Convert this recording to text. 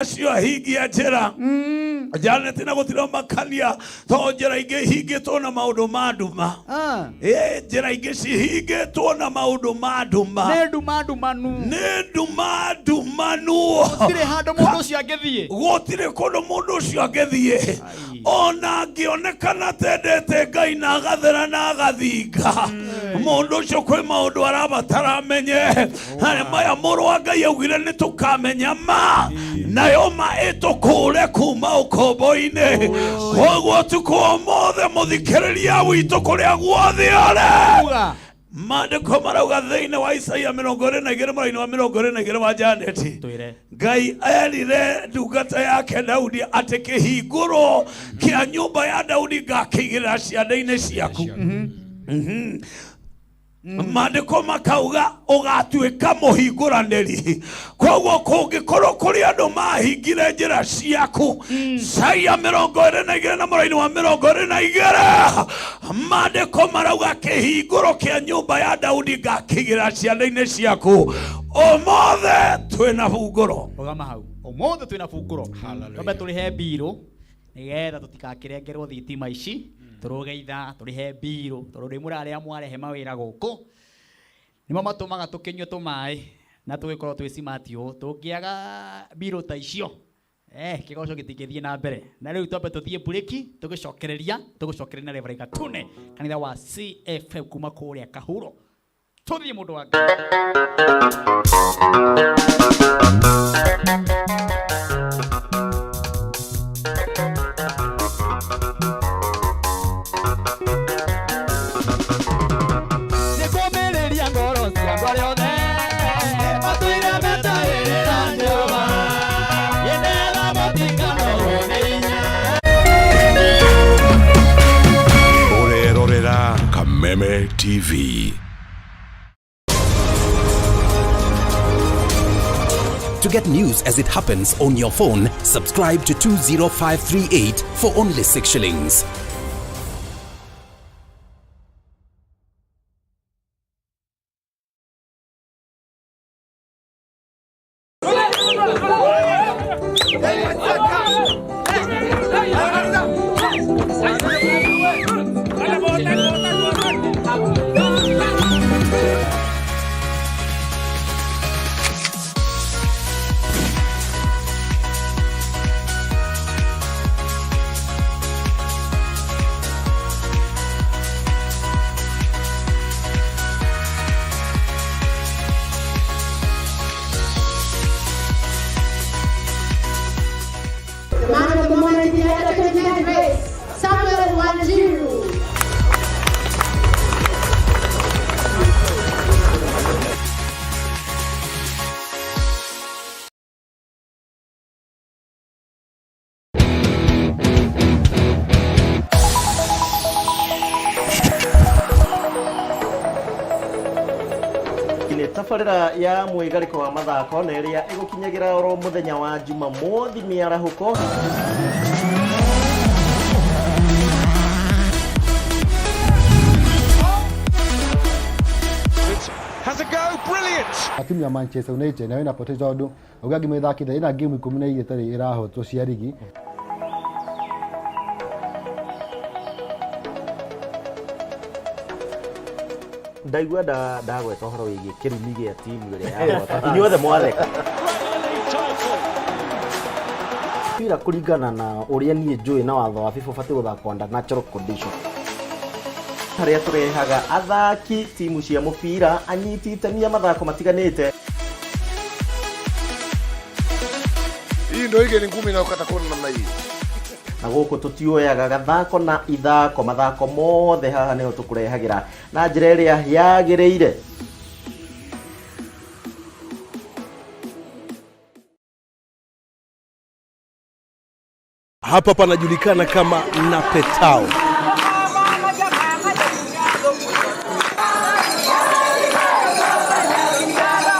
Acio ahingia njĩra Janet na gũtirĩ makania to njĩra ingĩ ihingĩtwo na maũndũ ma nduma. Ĩ, njĩra ingĩ cihingĩtwo na maũndũ ma nduma. Nĩ nduma ndumanu. Nĩ nduma ndumanu. Gũtirĩ handũ mũndũ ũcio angĩthiĩ. Gũtirĩ kũndũ mũndũ ũcio angĩthiĩ, ona angĩonekana tendete Ngai na agathera na agathinga. Mũndũ ũcio kwĩ maũndũ arabatara amenye. Harĩ maya mũrũ wa Ngai augire nĩ tũkamenya ma, nayo ma ĩtũkũre kuma ũkombo-inĩ. Koguo ũtukũ ũmũthĩ, mũthikĩrĩria witũ kũrĩa guothe ũrĩ, Uga. Maandĩko marauga thĩinĩ wa Isaia 22 mũraini wa 22 wa Janeti, Twĩre. Ngai erire ndungata yake Daudi atĩ kĩhingũro kĩa nyũmba ya Daudi ngakĩigĩrĩra ciande-inĩ ciaku. Maandĩko makauga ũgatuĩka mũhingũranĩri. Koguo kũngĩkorwo kũrĩ andũ mahingire njĩra ciaku, Isaia 22 na mũraini wa 22, maandĩko marauga kĩhingũro kĩa nyũmba ya Daudi ngakĩigĩrĩra ciande-inĩ ciaku. Ũmũthĩ twĩna bungũro. Rũgama hau. Ũmũthĩ twĩna bungũro. Twambe tũrĩhe mbirũ nĩgetha tũtikakĩrengerwo thitima ici. Tũrũge ithaa tũrĩhe mbirũ tondũ rĩmwe arĩa mwarehe mawĩra gũkũ nĩmo matũmaga tũkĩnyue tũmaĩ na tũgĩkorwo twĩ smart ũũ. Tũngĩaga mbirũ ta icio, kĩgoco gĩtingĩthiĩ na mbere. Na rĩu twambe tũthiĩ mburĩki, tũgĩcokereria, tũgũcokereria na Reverend Gatune, kanitha wa CFM kuma kũrĩa Kahuro. Tũthiĩ mũndũ wa Ngai. Nĩkũmĩrĩria ngoro cia andũ arĩa othe matũire metagĩrĩra Jehova. Gĩthetha mũtikanogwo nĩ hinya. Ũrerorera Kameme TV. To get news as it happens on your phone, subscribe to 20538 for only 6 shillings. The man of the moment in the under 29 race, Samuel Wanjiru. Nĩ tabarĩra ya mwĩgarĩko wa mathako na ĩrĩa ĩgũkinyagĩra oro mũthenya wa Jumamothi mĩarahũko. Has a go, brilliant! Timu ya Manchester United nayo inapoteza tondũ uga ngĩmĩthakithia ĩna game 12 ĩtarĩ ĩrahotwo cia rigi. Ndaigua ndagweta ũhoro wĩgiĩ kĩrumi gĩa timu ĩrĩa yahota, inyuothe mwatheka. Mpira kũringana na ũrĩa niĩ njũĩ na watho wa FIFA ũbatiĩ gũthakwo under natural condition, harĩa tũrehaga athaki timu cia mũbira, anyiti itemi a mathako matiganĩte. Hii ndio ile ni ngumi inayokata kona namna hii. Na gũkũ tũtioyaga gathako na ithako, mathako mothe haha nĩho tũkũrehagĩra na njĩra ĩrĩa yagĩrĩire. Hapa panajulikana kama Napetao.